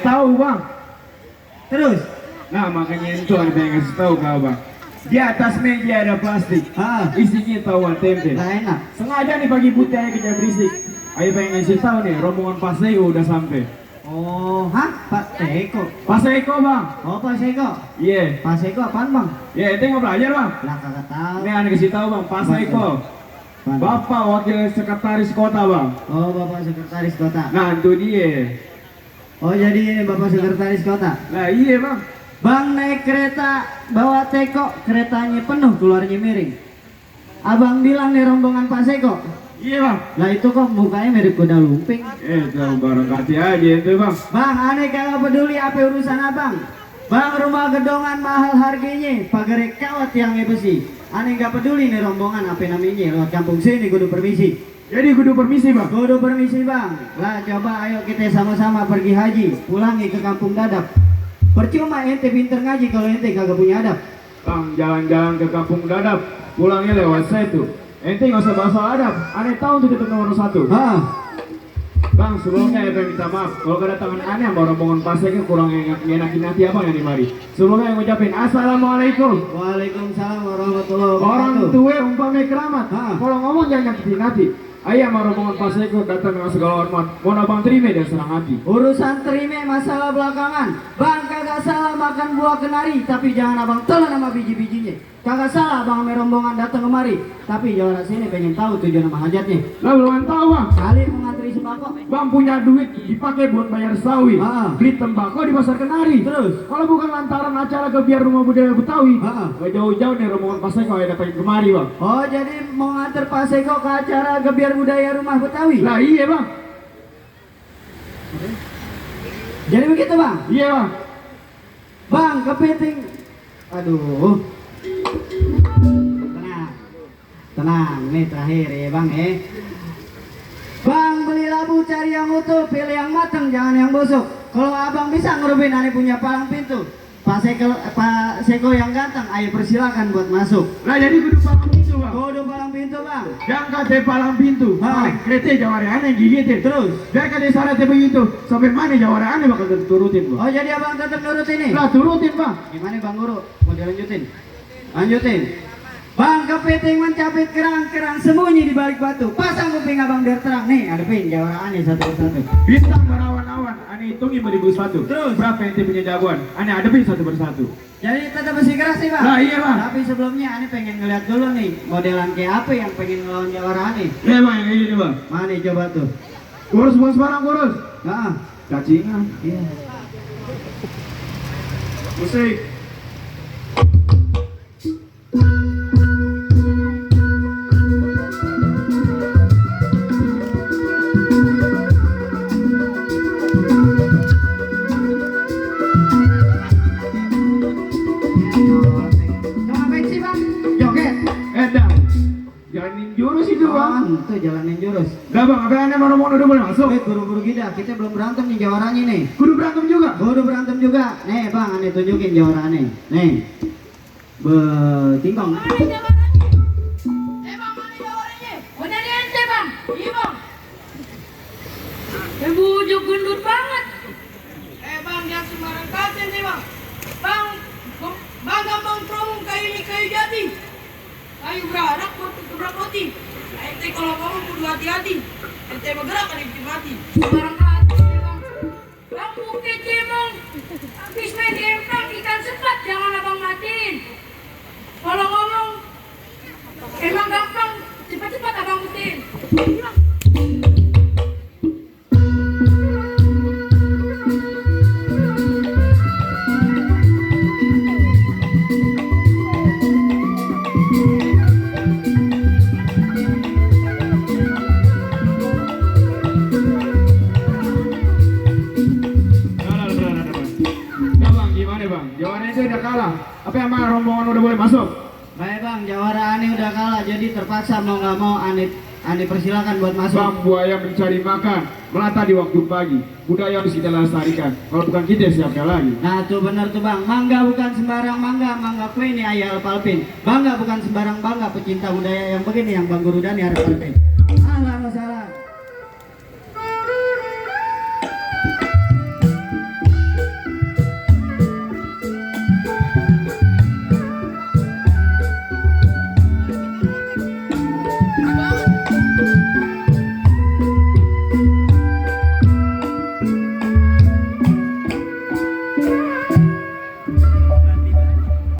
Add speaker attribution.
Speaker 1: Tahu bang.
Speaker 2: Terus?
Speaker 1: Nah makanya itu ada yang kasih tahu kau bang. Di atas meja ada plastik. Isinya tahuan tempe.
Speaker 2: Gak enak.
Speaker 1: Sengaja nih pagi putih aja kerja berisik. Ayo pengen ngasih tahu nih, rombongan Paseko udah sampai.
Speaker 2: Oh, Pak Seko.
Speaker 1: Paseko bang.
Speaker 2: Oh, Pak Seko.
Speaker 1: Iya.
Speaker 2: Pak Seko apaan bang?
Speaker 1: Iya, ente nggak belajar bang.
Speaker 2: Lah kagak tahu.
Speaker 1: Ini aneh kasih tahu bang, Paseko. Bapak wakil sekretaris kota bang.
Speaker 2: Oh, Bapak sekretaris kota.
Speaker 1: Nah itu dia.
Speaker 2: Oh, jadi ini Bapak sekretaris kota.
Speaker 1: Nah iya bang.
Speaker 2: Bang naik kereta bawa teko, keretanya penuh keluarnya miring. Abang bilang nih rombongan Pak Seko.
Speaker 1: Iya bang.
Speaker 2: Lah itu kok mukanya mirip kuda lumping.
Speaker 1: Jangan barang kati aja itu bang.
Speaker 2: Bang, aneh kagak peduli apa urusan abang. Bang, rumah gedongan mahal harganya, pagar kawat yang besi. Aneh gak peduli nih rombongan apa namanya, lewat kampung sini kudu permisi.
Speaker 1: Jadi kudu permisi bang.
Speaker 2: Kudu permisi bang. Lah coba ayo kita sama-sama pergi haji, pulangi ke kampung Dadap. Percuma ente pinter ngaji kalau ente kagak punya adab.
Speaker 1: Bang, jalan-jalan ke kampung Dadap, pulangnya lewat situ. Ente nggak usah bahasa adab, aneh tahu untuk itu nomor 1. Bang, sebelumnya ya minta maaf kalau kedatangan aneh sama rombongan Paseko kurang ngenakin hati abang yang dimari. Sebelumnya yang ngucapin Assalamualaikum.
Speaker 2: Waalaikumsalam warahmatullahi wabarakatuh.
Speaker 1: Orang tua umpamanya keramat. Kalau ngomong jangan nyakitin hati. Ayah sama rombongan Paseko datang dengan segala hormat. Mohon abang terima dan senang hati.
Speaker 2: Urusan terima masalah belakangan. Bang kagak salah makan buah kenari, tapi jangan abang telan sama biji-bijinya. Kagak salah abang sama rombongan datang kemari, tapi jawara sini pengen tahu tujuan sama hajatnya.
Speaker 1: Lah belum tahu bang.
Speaker 2: Kali mengantri sembako.
Speaker 1: Bang punya duit dipakai buat bayar sawit, beli tembakau di pasar Kenari.
Speaker 2: Terus?
Speaker 1: Kalau bukan lantaran acara kebiar rumah budaya Betawi, gak jauh-jauh nih rombongan Paseko yang datang kemari bang.
Speaker 2: Oh jadi mau nganter Pak Seko ke acara gebiar budaya rumah Betawi?
Speaker 1: Lah iya bang.
Speaker 2: Jadi begitu bang?
Speaker 1: Iya bang.
Speaker 2: Bang kepiting. Aduh. Tenang, nih terakhir ya bang ya. Bang beli labu cari yang utuh, pilih yang matang jangan yang busuk. Kalau abang bisa ngerubin aneh punya palang pintu. Pak Seko yang ganteng, ayo persilakan buat masuk.
Speaker 1: Lah jadi kudu palang pintu bang.
Speaker 2: Kudu palang pintu bang.
Speaker 1: Jangan kata palang pintu, paling krete jawara aneh gigitin.
Speaker 2: Terus?
Speaker 1: Jangan kata syaratnya begitu, sampai mana jawara aneh bakal turutin bang.
Speaker 2: Oh jadi abang tetap nurutin nih?
Speaker 1: Lah turutin bang.
Speaker 2: Gimana bang guru? Mau dilanjutin? Lanjutin. Bang kepiting mencapit kerang-kerang sembunyi di balik batu. Pasang kuping abang biar terang. Nih adepin jawara aneh satu persatu.
Speaker 1: Bintang berawan-awan, aneh hitungin 1001.
Speaker 2: Terus?
Speaker 1: Berapa yang punya jagoan? Aneh adepin satu persatu.
Speaker 2: Jadi tetap bersih keras sih bang?
Speaker 1: Nah iya bang.
Speaker 2: Tapi sebelumnya aneh pengen ngeliat dulu nih modelan kayak apa yang pengen ngelawan jawara aneh.
Speaker 1: Iya bang, yang kayak gini bang.
Speaker 2: Mana coba tuh?
Speaker 1: Kurus bos barang kurus.
Speaker 2: Nah,
Speaker 1: Cacingan.
Speaker 2: iya.
Speaker 1: Musik. Jalanin jurus itu bang.
Speaker 2: Itu jalanin jurus.
Speaker 1: Dah bang, apa aneh mau udah boleh masuk?
Speaker 2: Buru-buru kita belum berantem nih jawarannya nih.
Speaker 1: Kudu berantem juga.
Speaker 2: Kudu berantem juga. Nih bang, aneh tunjukin jawara aneh. Nih. Betimbang.
Speaker 3: Mana jawarannya? Bang, mana jawarannya? Bener ente bang. Iya bang. Bujuk gendut banget. Bang, jangan sembarang kata nih bang. Bang gampang promo kayu ini kayu jati. Kayu beranak buat gebrak roti. Ente kalau ngomong kudu hati-hati. Ente bergerak kan ente mati. Sembarang kata bang. Bang bukti cemong. Habis main empang ikan sepat jangan abang matiin. Kalau ngomong emang gampang, cepat-cepat abang buktiin.
Speaker 1: Jawabannya itu udah kalah. Apa yang mana rombongan udah boleh masuk?
Speaker 2: Baik bang, jawara aneh udah kalah, jadi terpaksa mau nggak mau aneh persilakan buat masuk.
Speaker 1: Bang, buaya mencari makan melata di waktu pagi. Budaya harus kita lestarikan. Kalau bukan kita siapa lagi?
Speaker 2: Nah tuh bener tuh bang, mangga bukan sembarang mangga, mangga kue ini ayah alpalpin. Bangga bukan sembarang bangga, pecinta budaya yang begini yang bang Guru Dani harus alpin.